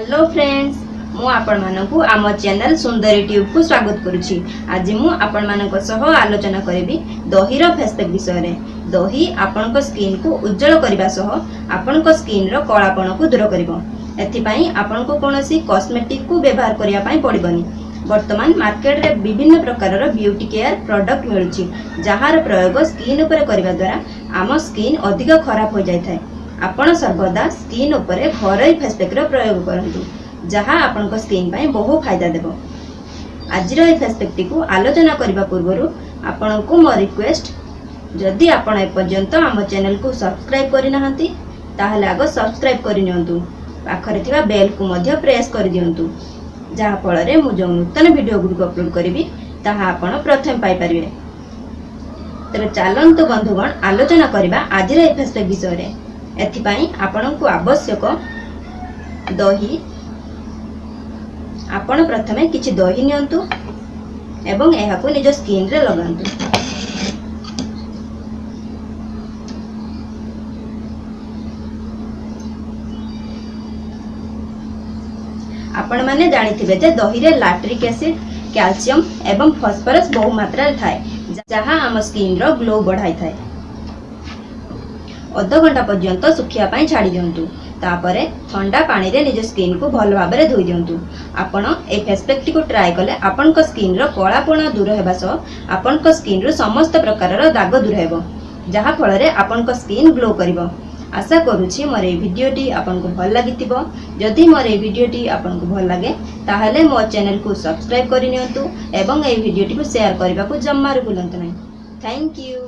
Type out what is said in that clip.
Hello friends, ମୁଁ ଆପଣମାନଙ୍କୁ ଆମ ଚ୍ୟାନେଲ ସୁନ୍ଦରୀ ଟ୍ୟୁବକୁ ସ୍ୱାଗତ କରୁଛି। ଆଜି ମୁଁ ଆପଣମାନଙ୍କ ସହ ଆଲୋଚନା କରିବି ଦହିର ଫେସ୍ ପ୍ୟାକ୍ ବିଷୟରେ। ଦହି ଆପଣଙ୍କ ସ୍କିନ୍କୁ ଉଜ୍ଜଳ କରିବା ସହ ଆପଣଙ୍କ ସ୍କିନ୍ର କଳାପଣକୁ ଦୂର କରିବ। ଏଥିପାଇଁ ଆପଣଙ୍କୁ କୌଣସି କସ୍ମେଟିକ୍କୁ ବ୍ୟବହାର କରିବା ପାଇଁ ପଡ଼ିବନି। ବର୍ତ୍ତମାନ ମାର୍କେଟରେ ବିଭିନ୍ନ ପ୍ରକାରର ବିୟୁଟି କେୟାର ପ୍ରଡକ୍ଟ ମିଳୁଛି, ଯାହାର ପ୍ରୟୋଗ ସ୍କିନ୍ ଉପରେ କରିବା ଦ୍ୱାରା ଆମ ସ୍କିନ୍ ଅଧିକ ଖରାପ ହୋଇଯାଇଥାଏ। ଆପଣ ସର୍ବଦା ସ୍କିନ୍ ଉପରେ ଘରୋଇ ଫେସ୍ ପ୍ୟାକ୍ର ପ୍ରୟୋଗ କରନ୍ତୁ, ଯାହା ଆପଣଙ୍କ ସ୍କିନ୍ ପାଇଁ ବହୁ ଫାଇଦା ଦେବ। ଆଜିର ଏହି ଫେସ୍ ପ୍ୟାକ୍ଟିକୁ ଆଲୋଚନା କରିବା ପୂର୍ବରୁ ଆପଣଙ୍କୁ ମୋ ରିକ୍ୱେଷ୍ଟ, ଯଦି ଆପଣ ଏପର୍ଯ୍ୟନ୍ତ ଆମ ଚ୍ୟାନେଲକୁ ସବସ୍କ୍ରାଇବ୍ କରିନାହାନ୍ତି, ତାହେଲେ ଆଗ ସବସ୍କ୍ରାଇବ୍ କରିନିଅନ୍ତୁ। ପାଖରେ ଥିବା ବେଲ୍କୁ ମଧ୍ୟ ପ୍ରେସ୍ କରିଦିଅନ୍ତୁ, ଯାହାଫଳରେ ମୁଁ ଯେଉଁ ନୂତନ ଭିଡ଼ିଓ ଗୁଡ଼ିକ ଅପଲୋଡ଼ କରିବି, ତାହା ଆପଣ ପ୍ରଥମେ ପାଇପାରିବେ। ତେବେ ଚାଲନ୍ତୁ ବନ୍ଧୁଗଣ, ଆଲୋଚନା କରିବା ଆଜିର ଏହି ଫେସ୍ ପ୍ୟାକ୍ ବିଷୟରେ। ଏଥିପାଇଁ ଆପଣଙ୍କୁ ଆବଶ୍ୟକ ଦହି। ଆପଣ ପ୍ରଥମେ କିଛି ଦହି ନିଅନ୍ତୁ ଏବଂ ଏହାକୁ ନିଜ ସ୍କିନ୍ରେ ଲଗାନ୍ତୁ। ଆପଣମାନେ ଜାଣିଥିବେ ଯେ ଦହିରେ ଲାକ୍ଟିକ୍ ଏସିଡ୍, କ୍ୟାଲସିୟମ ଏବଂ ଫସ୍ଫରସ୍ ବହୁ ମାତ୍ରାରେ ଥାଏ, ଯାହା ଆମ ସ୍କିନ୍ର ଗ୍ଲୋ ବଢ଼ାଇଥାଏ। ଅଧଘଣ୍ଟା ପର୍ଯ୍ୟନ୍ତ ଶୁଖିବା ପାଇଁ ଛାଡ଼ି ଦିଅନ୍ତୁ। ତାପରେ ଥଣ୍ଡା ପାଣିରେ ନିଜ ସ୍କିନ୍କୁ ଭଲ ଭାବରେ ଧୋଇ ଦିଅନ୍ତୁ। ଆପଣ ଏହି ଫେସ୍ ପ୍ୟାକ୍ଟିକୁ ଟ୍ରାଏ କଲେ ଆପଣଙ୍କ ସ୍କିନ୍ର କଳାପଣ ଦୂର ହେବା ସହ ଆପଣଙ୍କ ସ୍କିନ୍ରୁ ସମସ୍ତ ପ୍ରକାରର ଦାଗ ଦୂର ହେବ, ଯାହାଫଳରେ ଆପଣଙ୍କ ସ୍କିନ୍ ଗ୍ଲୋ କରିବ। ଆଶା କରୁଛି ମୋର ଏହି ଭିଡ଼ିଓଟି ଆପଣଙ୍କୁ ଭଲ ଲାଗିଥିବ। ଯଦି ମୋର ଏହି ଭିଡ଼ିଓଟି ଆପଣଙ୍କୁ ଭଲ ଲାଗେ, ତାହେଲେ ମୋ ଚ୍ୟାନେଲକୁ ସବସ୍କ୍ରାଇବ୍ କରିନିଅନ୍ତୁ ଏବଂ ଏହି ଭିଡ଼ିଓଟିକୁ ସେୟାର କରିବାକୁ ଜମାରୁ ଭୁଲନ୍ତୁ ନାହିଁ। Thank you.